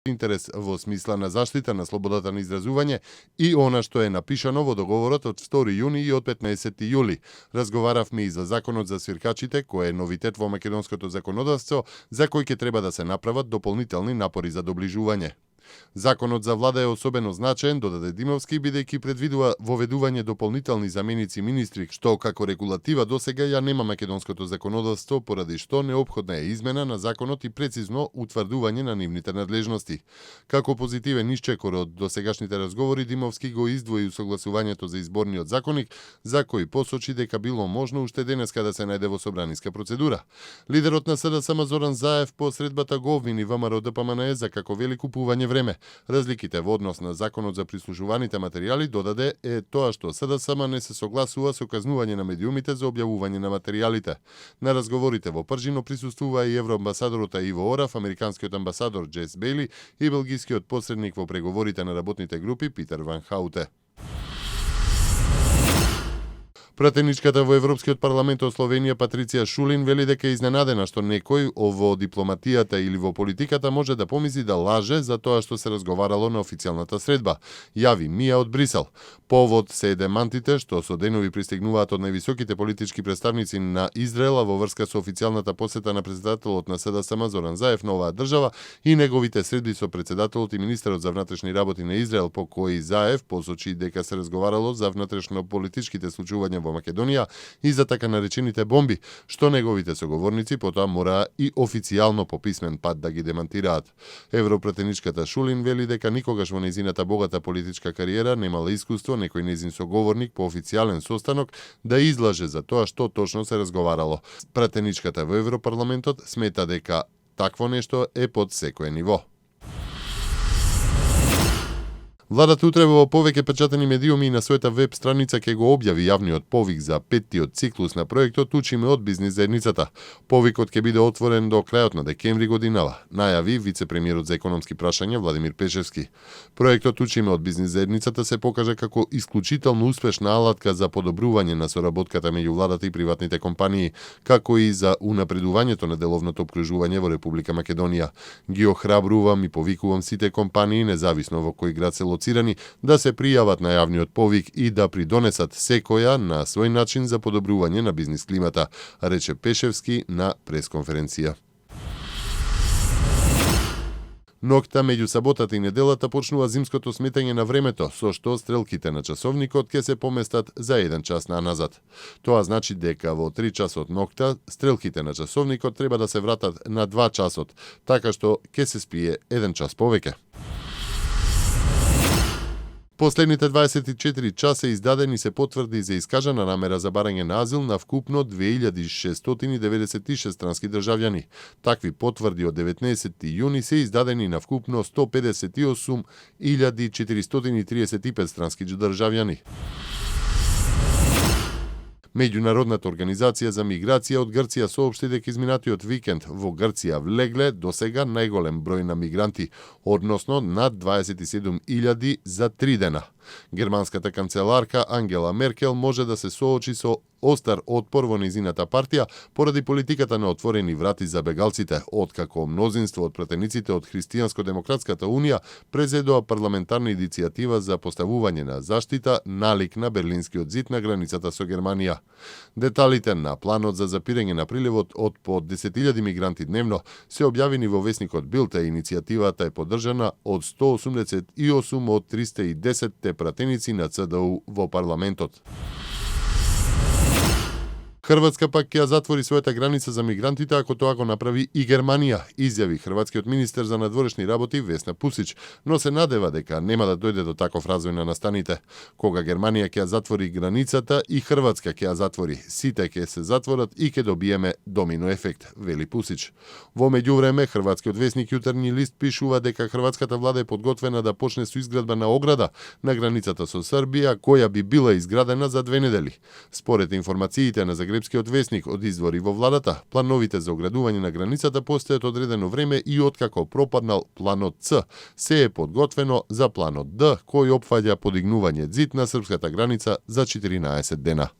интерес во смисла на заштита на слободата на изразување и она што е напишано во договорот од 2 јуни и од 15 јули. Разговаравме и за законот за свиркачите, кој е новитет во македонското законодавство, за кој ќе треба да се направат дополнителни напори за доближување. Законот за влада е особено значаен, додаде Димовски, бидејќи предвидува воведување дополнителни заменици министри, што како регулатива досега ја нема македонското законодавство, поради што неопходна е измена на законот и прецизно утврдување на нивните надлежности. Како позитивен исчекор од досегашните разговори, Димовски го издвои усогласувањето за изборниот законник, за кој посочи дека било можно уште денеска да се најде во собраниска процедура. Лидерот на СДСМ Зоран Заев по средбата го обвини ВМРО ДПМНЕ за како вели купување време. Разликите во однос на законот за прислужуваните материјали, додаде, е тоа што СДСМ не се согласува со казнување на медиумите за објавување на материјалите. На разговорите во Пржино присуствува и евроамбасадорот Иво Орав, американскиот амбасадор Джес Бейли и белгискиот посредник во преговорите на работните групи Питер Ван Хауте. Пратеничката во Европскиот парламент од Словенија Патриција Шулин вели дека е изненадена што некој во дипломатијата или во политиката може да помисли да лаже за тоа што се разговарало на официјалната средба. Јави Мија од Брисел. Повод се демантите што со денови пристигнуваат од највисоките политички представници на Израел во врска со официјалната посета на председателот на СДСМ Зоран Заев на оваа држава и неговите средби со председателот и министерот за внатрешни работи на Израел, по кои Заев посочи дека се разговарало за внатрешно политичките случувања во Македонија и за така наречените бомби, што неговите соговорници потоа мора и официјално по писмен пат да ги демантираат. Европратеничката Шулин вели дека никогаш во нејзината богата политичка кариера немала искуство некој нејзин соговорник по официјален состанок да излаже за тоа што точно се разговарало. Пратеничката во Европарламентот смета дека такво нешто е под секое ниво. Владата утре во повеќе печатени медиуми и на својата веб страница ќе го објави јавниот повик за 5-тиот циклус на проектот Учиме од бизнис заедницата. Повикот ќе биде отворен до крајот на декември годинава, најави вице-премиерот за економски прашања Владимир Пешевски. Проектот Учиме од бизнис заедницата се покажа како исклучително успешна алатка за подобрување на соработката меѓу владата и приватните компании, како и за унапредувањето на деловното опкружување во Република Македонија. Ги охрабрувам и повикувам сите компании, независно во кој град се да се пријават на јавниот повик и да придонесат секоја на свој начин за подобрување на бизнис климата, рече Пешевски на пресконференција. Ноќта меѓу саботата и неделата почнува зимското сметање на времето, со што стрелките на часовникот ќе се поместат за 1 час наназад. Тоа значи дека во 3 часот ноќта стрелките на часовникот треба да се вратат на 2 часот, така што ќе се спие 1 час повеќе. Последните 24 часа издадени се потврди за искажана намера за барање на азил на вкупно 2696 странски државјани. Такви потврди од 19 јуни се издадени на вкупно 158.435 странски државјани. Меѓународната организација за миграција од Грција соопшти дека изминатиот викенд во Грција влегле досега најголем број на мигранти, односно над 27.000 за 3 дена. Германската канцеларка Ангела Меркел може да се соочи со остар отпор во нејзината партија поради политиката на отворени врати за бегалците, откако мнозинство од пратениците од Христијанско-демократската унија презедоа парламентарна иницијатива за поставување на заштита налик на Берлинскиот зид на границата со Германија. Деталите на планот за запирање на приливот од по 10.000 мигранти дневно се објавени во весникот Билд, а иницијативата е поддржана од 188 од 310 пратеници на ЦДУ во парламентот. Хрватска пак ќе ја затвори својата граница за мигрантите ако тоа го направи и Германија, изјави хрватскиот министер за надворешни работи Весна Пусич, но се надева дека нема да дојде до таков развој на настаните. Кога Германија ќе ја затвори границата и Хрватска ќе ја затвори, сите ќе се затворат и ќе добиеме домино ефект, вели Пусич. Во меѓувреме, хрватскиот весник Јутренји лист пишува дека хрватската влада е подготвена да почне со изградба на ограда на границата со Србија, која би била изградена за 2 недели. Според информациите на Загребскиот весник од извори во владата, плановите за оградување на границата постојат одредено време и откако пропаднал планот Ц, се е подготвено за планот Д, кој опфаќа подигнување зид на српската граница за 14 дена.